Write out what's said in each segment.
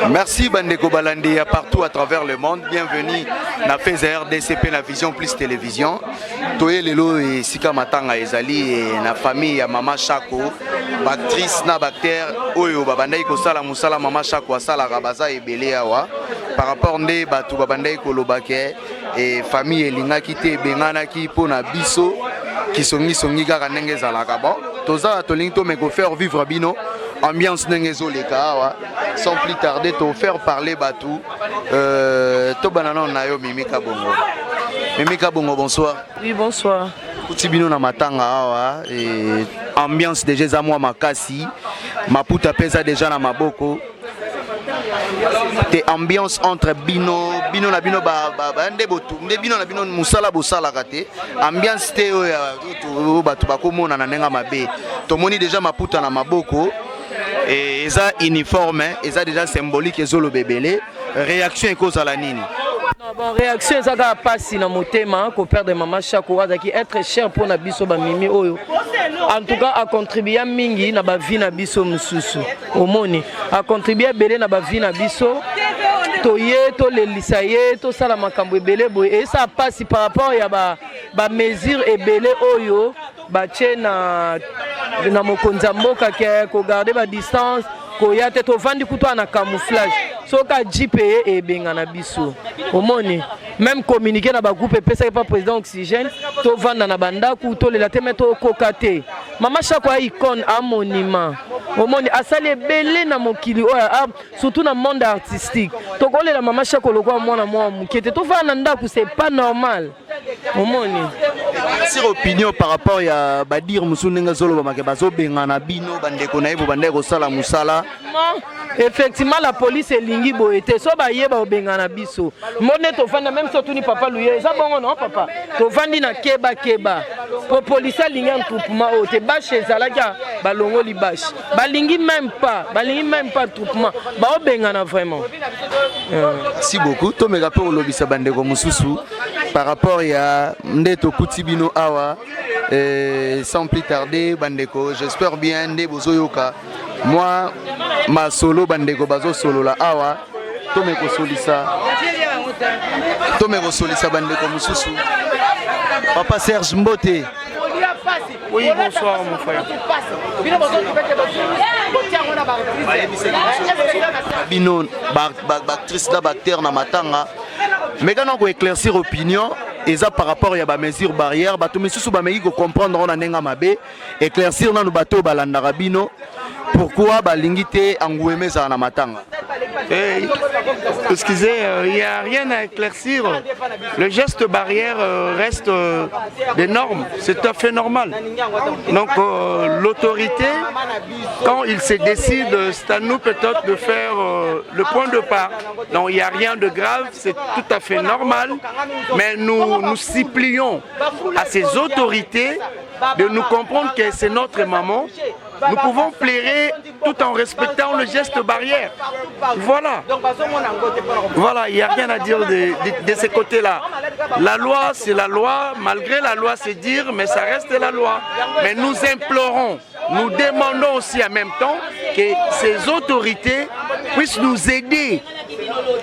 Merci bandeko balandi ya partout à travers le monde. Bienvenue na Feza RDCP na Vision Plus Télévision. Toye lelo esika matanga ezali e na famille ya Mama Shako, ba actrice na ba acteur oyo babandaki kosala mosala Mama Shako asalaka baza ebele awa. Par rapport nde bato babandaki koloba ke e famille elingaki te, ebenganaki mpo na biso kisongisongi kaka ndenge ezalaka. Bon, toza tolingi tomeka faire vivre bino ambiance ndenge ezoleka awa. Sans plus tarder, to faire parler bato. Tobana nano na yo Mimi Kabongo. Mimi Kabongo, bonsoir. Oui, bonsoir. Kuti bino na matanga awa e ambiance déjà eza mwa makasi, maputa mpe eza déjà na maboko te. Ambiance entre bino, bino na bino nde nde bino na bino mosala bosalaka te, ambiance te oyo bato bakomona na ndenge mabe. Tomoni déjà maputa na maboko, eza uniforme, eza déjà symbolique, ezoloba ebele. Réaction ekozala nini? Non, bon, réaction eza kaka mpasi na motema koperdre Mama Shako. Azalaki être cher mpona biso bamimi oyo. En tout cas, acontribua mingi na bavie na biso mosusu. Omoni, acontribua ebele na bavie na biso. Toye tolelisa ye, tosala makambo ebele boye, esala mpasi par rapport ya bamesure ebele oyo batie na mokonzi ya mboka ke kogarder badistance, koya te. Tovandi kutu na camouflage, soki ajipe ye ebenga na biso. Omoni, même communiqué na bagroupe epesaki pa président Oxygène, tovanda na bandako, tolela te, me tokoka te. Mama Shako ya icône, a monument. Omoni, asali ebele na mokili oyo, surtout na monde artistique. Tokolela Mama Shako lokola mwana mwa moke te. Tovanda na ndako, c'est pas normal, omoni. Sur opinion par rapport ya badire mosusu ndenge ezolobamake bazobengana bino bandeko na ye, bo bandeki kosala mosala. Effectivement, la police elingi boye te. So bayeba obengana biso mo nde tovanda. Même so otuni papa Luye, eza bongo. Non, papa, tovandi na kebakeba po polisi alingi attroupement oyo te. Bâche ezalaki, balongoli bâche, balingi même pas, balingi même pas attroupement, baobengana vraiment. Merci beaucoup. Tomeka mpe kolobisa bandeko mosusu par rapport ya nde tokuti bino awa. Sans plus tarder, bandeko, j'espère bien nde bozoyoka mwa masolo bandeko bazosolola awa. Tome kosolisa bandeko mosusu. Papa Serge, mbote. Oui, bonsoir mon frère. Bino baactrice na baacteur na matanga, meka na koéclaircir opinion eza par rapport ya bamesure barrière. Bato misusu bameki kocomprendre ngo na ndenge mabe. Éclaircir nanu bato oyo balandaka bino, pourquoi balingi te engouement ezala na matanga? Hey, excusez, il n'y a rien à éclaircir. Le geste barrière reste des normes, c'est tout à fait normal. Donc l'autorité, quand il se décide, c'est à nous peut-être de faire le point de pas. Donc il n'y a rien de grave, c'est tout à fait normal. Mais nous nous supplions à ces autorités de nous comprendre que c'est notre maman. Nous pouvons pleurer tout en respectant le geste barrière. Voilà. Voilà, il n'y a rien à dire de ce côté-là. La loi, c'est la loi. Malgré la loi, c'est dire, mais ça reste la loi. Mais nous implorons, nous demandons aussi en même temps que ces autorités puissent nous aider.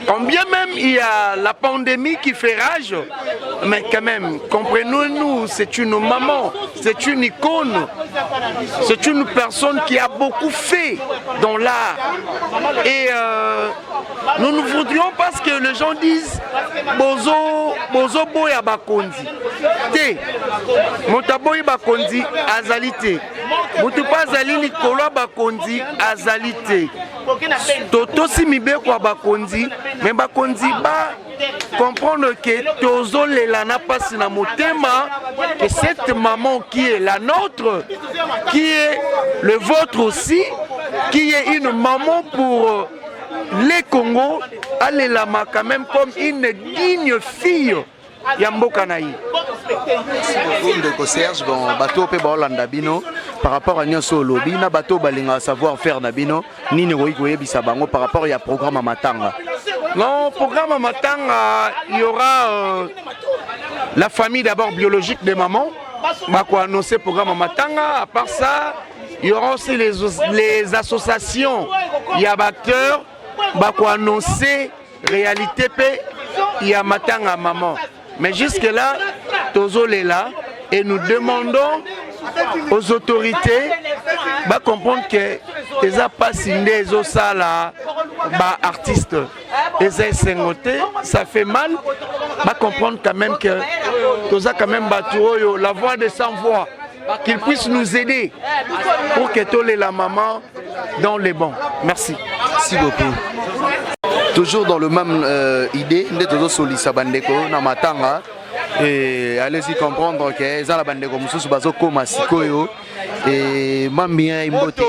Quand bien même il y a la pandémie qui fait rage, mais quand même, comprenez-nous, c'est une maman, c'est une icône, c'est une personne qui a beaucoup fait dans l'art. Et nous ne voudrions pas que les gens disent Bozo, Bozo boya bakonzi. Te, moto aboyi bakonzi azali te. Moto mpe azali likolo ya bakonzi azali te. Totosi mibeko ya bakonzi, me bakonzi ba comprendre que tozolela na pasi na motema, que cette maman qui est la nôtre, qui est le vôtre aussi, qui est une maman pour les Congo, alelama quand même comme une digne fille ya mboka na ye. Ndeko Serge, bon, bato mpe baolanda bino par rapport à nyonso olobi na bato oyo balingaka savoir faire na bino, nini okoki koyebisa bango par rapport ya programme ya matanga? Non, programme ya matanga, il y aura la famille d'abord biologique des mamans bako annoncer programme ya matanga. À part ça, il y aura aussi les associations ya baacteurs. Bako annoncer réalité pe ya matanga maman. Mais jusque là tozolela et nous demandons aux autorités ba comprendre que eza pasi nde ezosala ba artiste, eza esengo te, ça fait mal. Ba comprendre quand même que toza quand même bato oyo, la voix de sans voix, qu'il puisse nous aider pour que tolela maman dans les bons. Merci. Merci beaucoup. Toujours dans le même idée nde tozosolisa bandeko na matanga et allez-y comprendre que eza na bandeko mosusu bazokóma sikoyo. E mambi, mbote.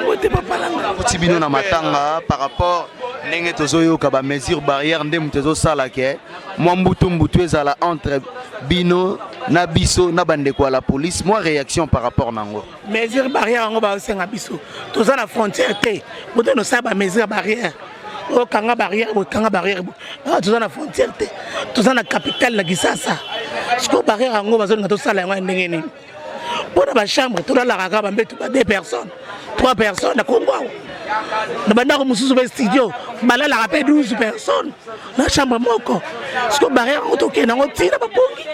Mbote, papa nanga. Kuti bino na matanga, par rapport ndenge tozoyoka bamesure barrière nde moto ezosala ke mwa mbutu mbutu ezala entre bino na biso na bandeko ya la police, mwa réaction par rapport nango? Mesure barrière yango baosenga biso, toza na frontière te. Bote nosala bamesure barrière, okanga barrière, bokanga barrière. Toza na frontière te, toza na capitale, na Kisasa. Sikoyo barrière yango bazolinga tosala yango ya ndenge nini? Mpo na bachambre tolalaka kaka bambeto ba deux personnes, trois personnes. Na Kongo awa, na bandako mosusu mpe studio, balalaka mpe 12 personnes na chambre moko. Sikoyo barrière yango tokende yango ntina babongi.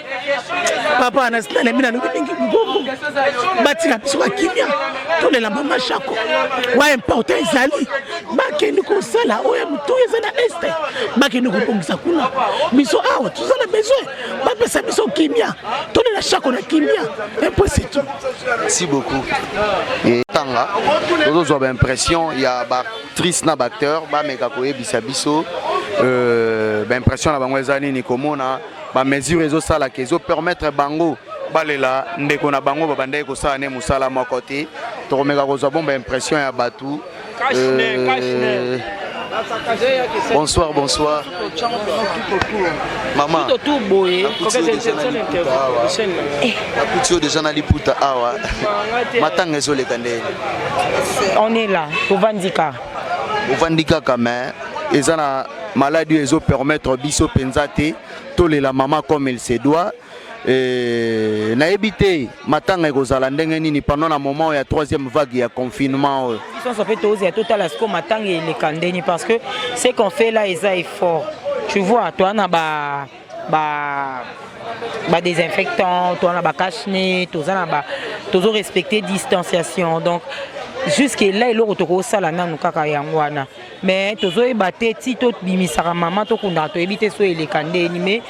Papa, nalembi, nalobi mingi. Mbongo batika biso bakimia, tolela mama Shako. Wa important ezali bakende kosala oyo ya motu eza na Est, bakende kobongisa kuna. Biso awa toza na besoin bapesa biso kimia, tolela Shako na kimia, et puis c'est tout. Merci beaucoup. Tanga tozozwa baimpression ya baactrice na baacteur, bameka koyebisa biso baimpression na bango eza nini komona bamesure ezosalaka, ezopermettre bango balela ndeko na bango babandaki kosala ne mosala moko te. Tokomeka kozwa bon baimpression ya bato. Bonsoir, bonsoir mama. Nakuti yo déjà na liputa awa. Matanga ezoleka ndeni? On est là, tovandi kaka. Ovandi kaka, mais eza na maladie oyo ezopermettre biso mpenza te tolela mama comme il se doit. Nayebi te matanga ekozala ndenge nini pendant na moment ya troisième vague ya confinement oyo. Biso nyonso mpe tozela, totala sikoyo matanga eleka ndeni, parce que ce qu'on fait là eza effort, tu vois. Toa na ba désinfectant, toa na ba cache-nez, toza na ba tozo respecter distanciation. Donc jusque là eloko tokosala nanu kaka yango wana, mais tozoyeba te ti tobimisaka mama, tokundaka, toyebi te so eleka ndeni. Mais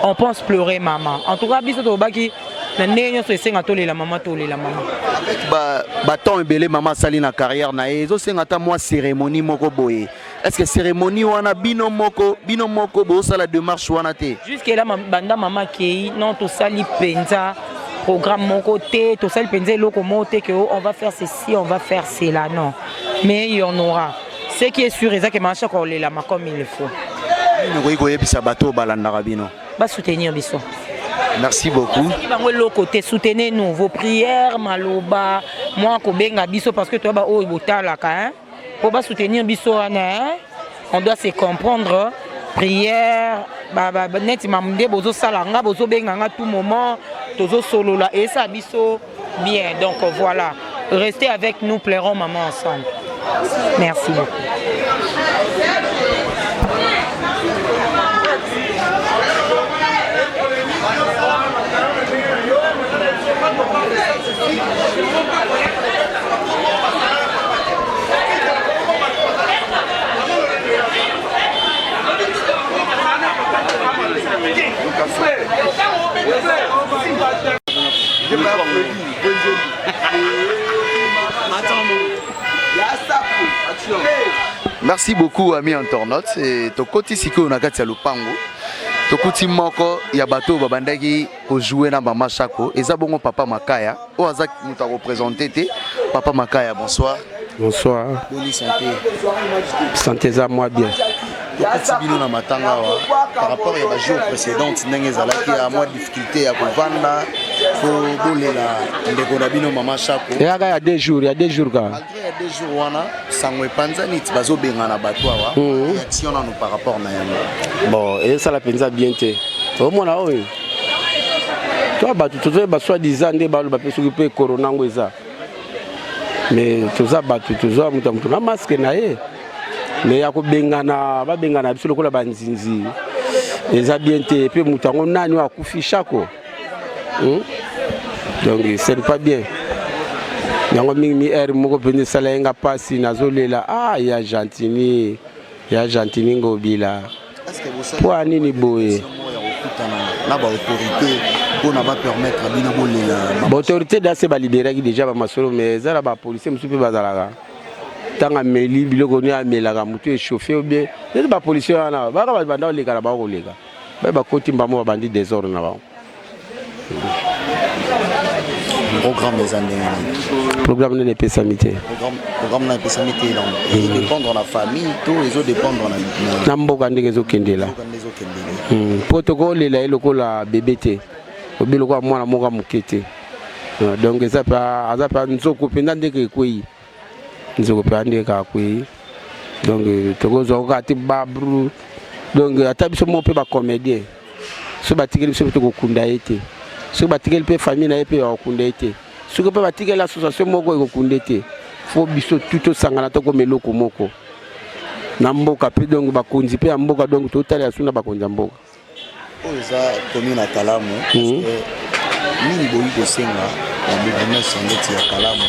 on pense pleurer mama. En tout cas biso tolobaki na ndenge nyonso esenga tolela mama, tolela mama. Batemps ebele mama asali na carrière na ye, ezosenga ata mwa cérémonie moko boye. Est ce que cérémonie wana bino moko bozosala démarche wana te? Jusque là, banda mama akei, non, tosali mpenza programme moko te, tosali mpenza eloko moko te que oh, on va faire ceci, on va faire cela, non. Mais il y en aura. Ce qui est sûr eza ke mama Shako olelama comme il faut. Nini okoki koyebisa bato oyo balandaka bino? Basoutenir biso. Merci beaucoup. Bango eloko te, soutenez nous, vos prières, maloba mwa kobenga biso, parce que toyaba oyo botalaka, hein, po basoutenir biso wana, hein? On doit se comprendre. Prière neti mamu nde bozosala nga, bozobenga nga tout moment, tozosolola, esala biso bien. Donc voilà, restez avec nous, pleurons maman ensemble. Merci beaucoup. Merci beaucoup, ami internaute. Et tokoti sikoyo na kati ya lopango, tokuti moko ya bato oyo babandaki kojouer na mama Shako. Eza bongo papa Makaya oyo aza moto akoprésente te. Papa Makaya, bonsoir. Bonsoir. Boni santé? Santé eza mwa bien. Tokoti bino na matanga awa. Par rapport ya bajour précédente, ndenge ezalaki ya mwa difficulté ya kovanda po bolela ndeko na bino mama Shako? Eyaka ya 2 jours, ya 2 jours kaka. Malgré ya 2 jours wana, sango epanzani ti bazobengana bato awa. Réaction nano par rapport na yango? Bon, ezosala mpenza bien te. Omona oyo to bato tozoyeba soi-disant nde baloba mpe soki mpe corona yango eza, mais toza bato, tozwa moto ya moto na masque na ye. Mais ya kobengana, babengana biso lokola banzinzi eza bien te. Mpe moto yango nani oyo akufi shako? Donc ce n'est pas bien. Yango mingi mi aire moko mpenza esala ye nga mpasi, nazolela. Ah, ya Gentini, ya Gentini Ngobila, mpo ya nini boye? Na baautorité mpona bapermettre bino bolela? Baautorité dase baliberaki déjà bamasolo, mais eza na bapolicier mosusu mpe bazalaka ntango ameli biloko nini, amelaka motu échauffe ou bien neti bapolicier wana baka banda koleka na bango, koleka baye bakoti mbamo, babandi désordre na bango. Programme eza ndenge nini? Programme nini epesami te. Programme na epesami te, donc ezodépendre na famille to ezodépendre na na mboka ndenge ezokendela. Mpo tokolela ye lokola bebe te, obi lokola mwana moko ya moke te. Donc eza mpe aza mpe nzoko mpenza ndenge ekwei, nzoko mpe ndenge kaka akwei. Donc tokozwa kaka te babru. Donc ata biso moko mpe bacomédien, soki batikeli biso mpe tokokunda ye te, soki batikeli mpe famille na ye mpe bakokunda ye te, soki mpe batikeli association moko ekokunda ye te. Fo biso tu tosangana, tokoma eloko moko na mboka mpe donc bakonzi mpe ya mboka, donc totalela su na bakonzi ya mboka. Oyo eza commune ya Kalamu. Nini boyi kosenga na bourgmestre ndeti ya Kalamu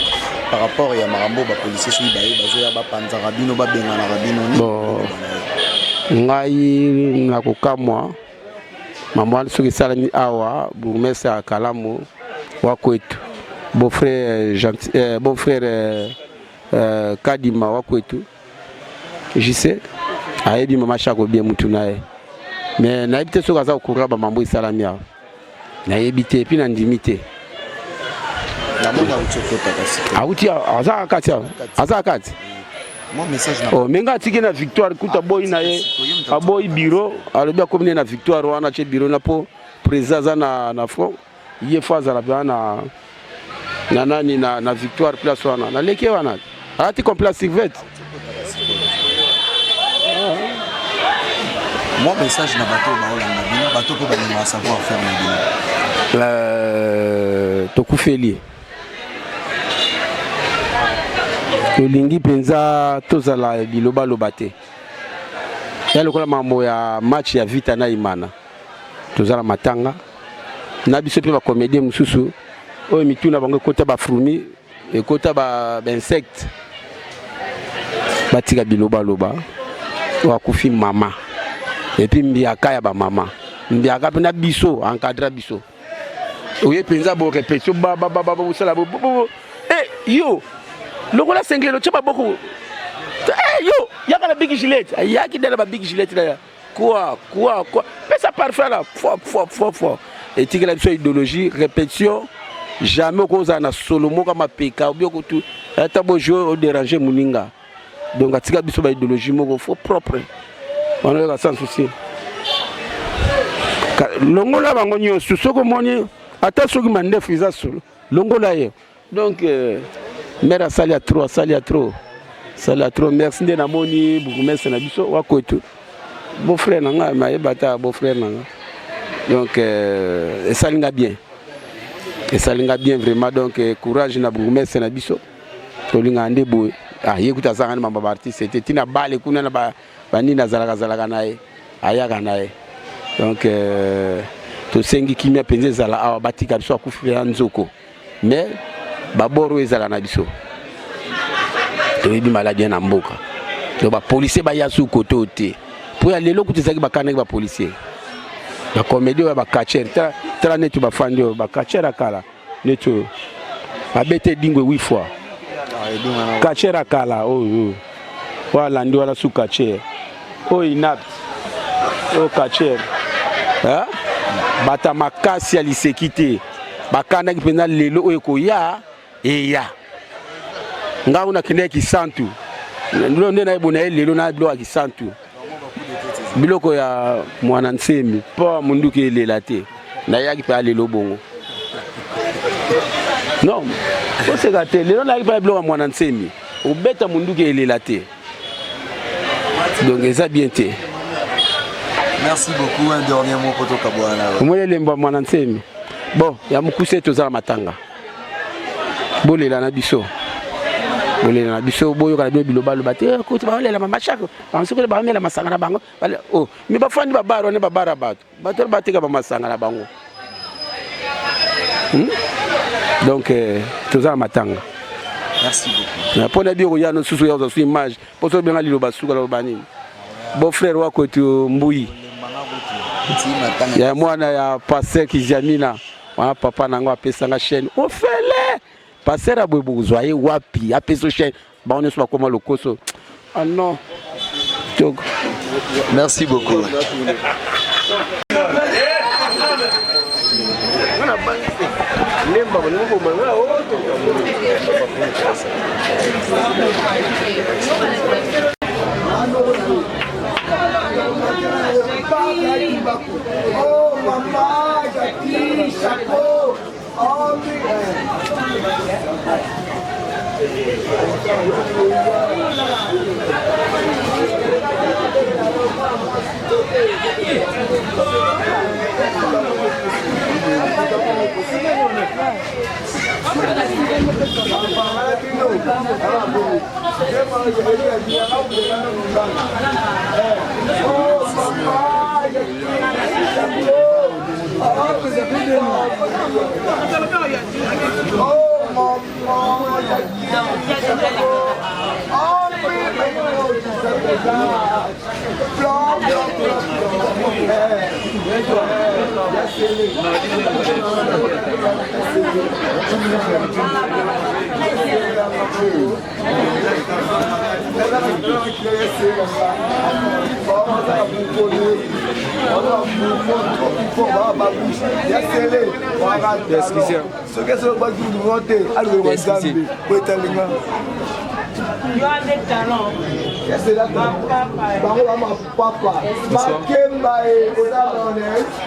par rapport ya makambo bapolisier soki baye bazoya, bapanzaka bino, babenganaka bino? Bon, ngai nakokamwa mambo wana soki esalami awa. Bourgmestre ya Kalamu wa kwetu, beau frère gentil, bon frère Kadima wa kwetu JC, ayebi mama Shako bien, mutu na ye. Mais nayebi te soki aza kokura bamambo esalami awa, nayebi te, et puis nandimi te. Namoni auti okota kasi. Auti, aza kati awa, aza kati. Oh, me nga atiki na Victoire kuta, aboyi na ye, aboyi bureau, alobi akomi nde na Victoire wana, atie bureau na mpo président aza na front, ye fo azala mpenza na nani na Victoire, place wana naleki ye wana, alati complet survêt. Mwa message na bato oyo baolanda bino, bato mpe balingaka savoir faire na bino. Tokufeli, tolingi mpenza tozala bilobaloba te, ya lokola mambo ya match ya Vita na Imana. Tozala matanga na biso mpe bacomédien mosusu oyo mitu na bango ekota bafourmi, ekota bainsecte, batika bilobaloba. Oyo akufi mama, et puis mbiaka ya bamama, mbiaka mpe na biso encadra biso. Oye mpenza borépétition, bosala yo lokola senglelo, tia maboko yo yaka na big gilet, ayaki nde na babig gilet na quoi quoi quoi, pesa parfum la fois fois fois fois, etikela biso idéologie. Répétition, jamais okozala na solo moko mapeka obi okutu ata bojoue odérange moninga. Donc atika biso baidéologie moko fo propre wana, oyoka sans souci. Longola bango nyonso, soki omoni ata soki mandefu eza solo, longola ye. Donc maire asali ya trop, asali ya trop, asali ya trop. Merci nde namoni bourgmestre na biso wa kwetu, beau frère na ngai, mayeba ata beau frère na ngai. Donc esali nga bien, esali nga bien vraiment. Donc courage na bourgmestre na biso, tolingaka nde boye. Ah, ye kuta azalaka na mambo baartiste te, ntina bale kuna na banini, azalaka azalaka na ye, ayaka na ye. Donc tosengi kimia mpenza ezala awa, batika biso. Akufi mpenza nzoko, mais baboro oyo ezala na biso, toyebi maladi na mboka. Donc bapolicier baya su kote oyo te, mpo ya lelo kutu ezalaki bakandaki bapolicier, bacomédie oyo ya bacatcheur. Tala neti bafandi oyo, bacatcheur ya kala neti oyo abete Edingwe huit fois, catcheur ya kala oyo, oyo alandi wana su catcheur oyo inapt, oyo catcheur bata makasi ya liseki te, bakandaki mpenza. Lelo oyo ekoya eya ngai nakendaki Kisantu, nde nayebona ye lelo na biloko ya Kisantu, biloko ya mwana nsemi mpo munduki elela te. Nayaki mpe alelo bongo, non oseka te, lelo nayaki mpe biloko ya mwana nsemi, obeta munduki elela te, donc eza bien te. Merci beaucoup. Un dernier mot pour tokabwana. Omoni elembo ya mwana nsemi. Bon, ya mokuse, tozala matanga, bolela na biso. Bolela na biso boyoka na bino bilobaloba te eh, kuti baolela mama shako bango bamela masanga na bango oh, me bafandi babara wana babara bato bato wana bateka bamasanga na bango hmm? donc eh, toza na matanga merci beaucoup mpo na bioko ya nosusu ya kozwa su image mpo soki obenga liloba suka loba nini beau frère wako etu mbuyi ya mwana ya pasteur kijamina wana papa na yango apesanga chaîne ofele pasteur ya boye bokozwa ye wapi apesa chaîne bango nyonso bakoma lokoso ah non togo merci beaucoup lemba bolingo bomanga Oh, mama, Jackie, Chapeau, oh, Soki asolobaki moto te alobelaka nzambe po etalinga bango ba mapapa makemba e oza mayonnaise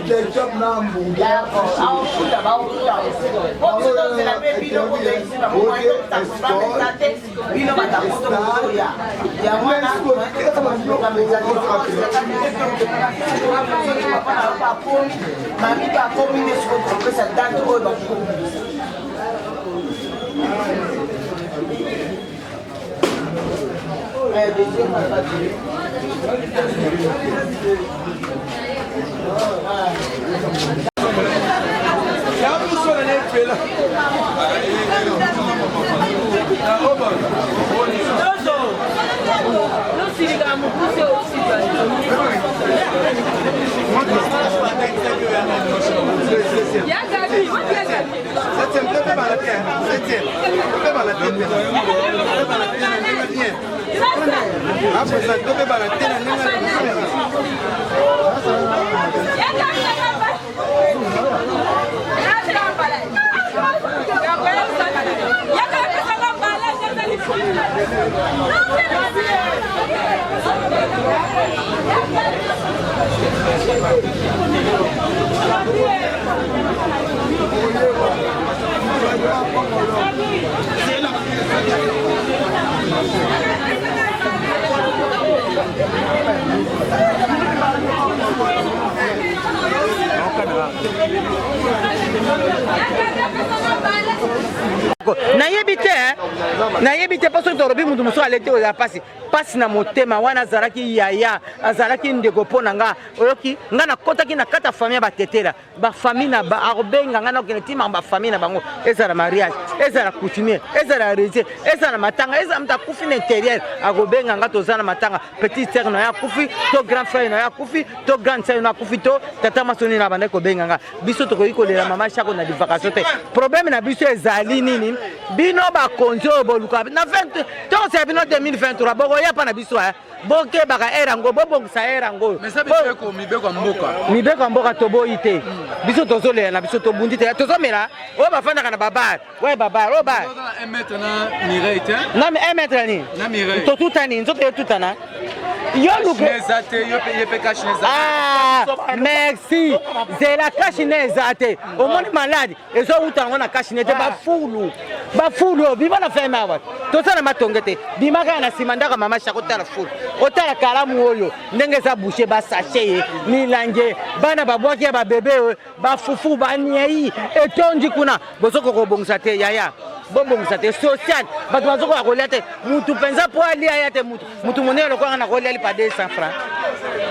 ketchup na hamburger. Mami akomi nde sikoyo kopesa date oyo bakobimisa. Nayebi te, nayebi te mpo soki tolobi moto mosusu aleti ozala mpasi mpasi na motema. Wana azalaki yaya, azalaki ndeko mpo na nga. Oyoki nga nakɔtaki na kati ya famille ya batetela bafamille na ba akobenga nga nakokende ntima bafamille na bango, ezala mariage, ezala coutumier, ezala religieux, ezala matanga, ezala moto akufi na intérieur, akobenga nga toza na matanga, petite sœur na ye akufi, to grand frère na ye akufi, to grande sœur na akufi, to tata masoni na bandaki kobenga nga. Biso tokoki kolela mama Shako na divacation te. Problème na biso ezali nini? Bino bakonzi oyo boluka na 20 tokosela bino 2023, bokoya mpa na biso, bokebaka ere yango, bobongisa ere yango. Mibeko ya mboka, mibeko ya mboka toboyi te. Biso tozolela na biso, tobundi te, tozomela oyo bafandaka na babar oyo, babar oyo bar na 1 mètre nini, totutani nzoto etutana. Yo luke merci, zela cache-nez eza te. Omoni maladi ezowuta yango na cache-nez te. Bafulu, bafulu oyo bima na feme awa, tosala matonge te. Bima kaka na nsima ndako mama Shako, otala fulu, otala kalamu oyo ndenge eza bouche, basashe ye milange, bana babwaki ya babebe oyo, bafufu, baniei etondi kuna. Bozokoka kobongisa te yaya. Bobongisa te social, bato bazokoka kolia te. Mutu mpenza mpo alia ya te, mutu mutu monene lokola nga nakolia lipa 200 francs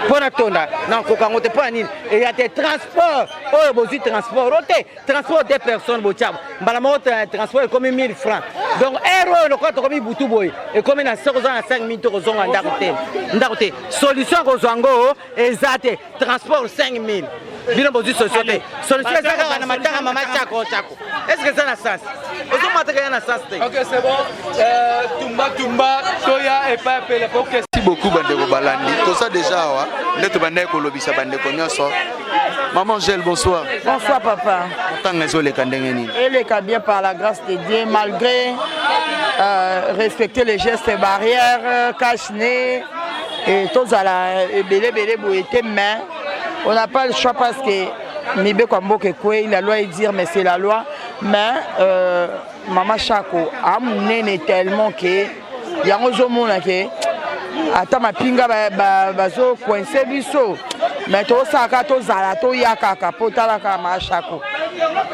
mpo natonda, nakoka yango te. Mpo ya nini eya te? Transport oyo bozwi, transport o te, transport de personnes botya mbala moko, transport ekomi 1000 francs. Donc heure oyo lokola tokomi butu boye, ekomi na soki oza na 5 minutes tokozonga ndako te, ndako te. Solution kozwa yango eza te. Transport 5000, bino bozwi solution te. Solution eza kaka na matanga mama Chako Chako. Est ce que eza na sens? Ozomataka ya na sens te. Ok, c'est bon. Tumba tumba toya epai pele po. Merci beaucoup bandeko balandi. Toza déjà awa nde tobandaki kolobisa bandeko nyonso. Maman Angèle, bonsoir. Bonsoir papa. Matanga ezoleka ndenge nini? Eleka bien par la grâce de Dieu, malgré respecter les gestes barrières, cache-nez et tozala ebele ebele boye te, mais on n'a pas le choix parce que mibeko ya mboka ekwei, la loi est dire, mais c'est la loi. Mais mama Chako amonene tellement ke yango ozomona ke ata mapinga bazocoincer biso, mais tozosala kaka, tozala, toya kaka mpo tala kaka mama Chako,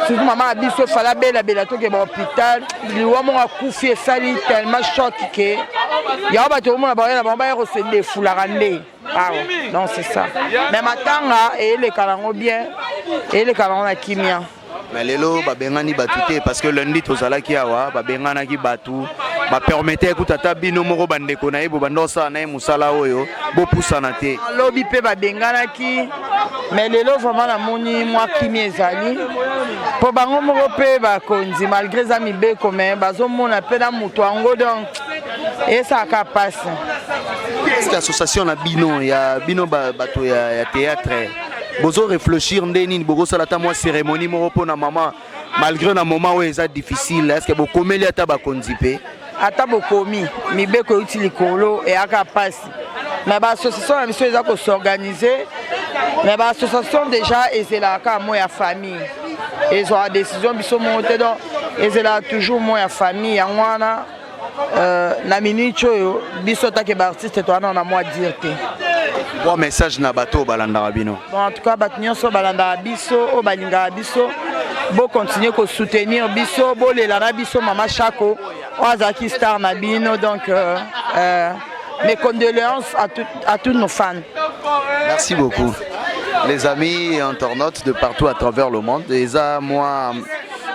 surtout mama ya biso fala abelabela, tokeba hôpital, liwa moko akufi esali tellement choc ke yango bato omona baya na bango baya kose défoulaka nde awa. Donc c'est ça, mais matanga eyeleka nango bien, eyeleka nango na kimia. Mais lelo babengani bato te, parce que lundi tozalaki awa, babenganaki bato, bapermettre ekuta ata bino moko bandeko na ye bo banda osala na ye mosala oyo, bopusana te. Lobi mpe babenganaki, mais lelo vraiment namoni mwa kimia ezali, mpo bango moko mpe bakonzi, malgré eza mibeko, mais bazomona mpe na moto yango, donc esalaka mpasi. Est-ce association na bino ya bino bato ya théâtre bozo réfléchir nde nini bokosala ata mwa cérémonie moko mpona mama, malgré na moment oyo eza difficile? Est ce que bokomeli ata bakonzi mpe? Ata bokomi, mibeko euti likolo, eyaka mpasi, mais baassociation na biso eza kos'organiser. Mais baassociation déjà ezelaka kaka mo ya famille ezwaka décision, biso moko te. Donc ezelaka toujours mo ya famille. Yango wana na minute oyo biso take baartiste towana na mwa dire te. Mwa message na bato oyo balandaka bino? Bon, en tout cas bato nyonso balandaka biso, oyo balingaka biso, bocontinue kosoutenir biso, bolela na biso mama Chako oyo azalaki star na bino. Donc mes condoléances à tous nos fans. Merci beaucoup les amis internautes de partout à travers le monde. Eza mwa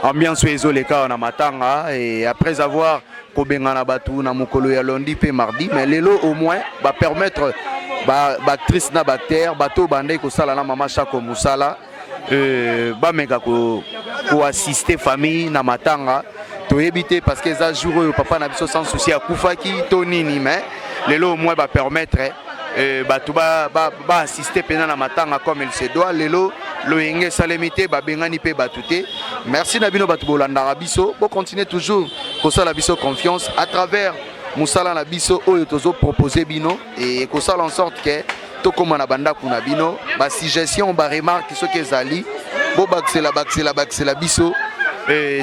ambiance oyo ezoleka na matanga, et après avoir kobengana bato na mokolo ya lundi mpe mardi, mais lelo au moins bapermettre baactrice na baacteur, bato oyo bandaki kosala na mama Chako mosala, bameka koassister famille na matanga. Toyebi te parce que eza jour oyo papa na biso Sans Souci akufaki to nini, mais lelo au moins bapermettre bato baassister mpenza na matanga comme il se doit. Lelo loyenge esalemi te, babengani mpe bato te. Merci na bino bato bolandaka biso, bocontinue toujours kosala biso confiance à travers mosala na biso oyo tozopropose bino e kosala en sorte ke tokóma na bandako na bino. Basuggestion, baremarque soki ezali, bobakisela, bakisela, bakisela biso.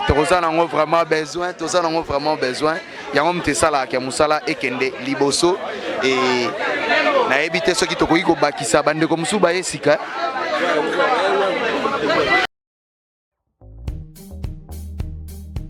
Tokoza nango vraiment besoin, toza nango vraiment besoin. Yango moto esalaka ya mosala ekende liboso. E nayebi te soki tokoki kobakisa bandeko mosusu baye sika.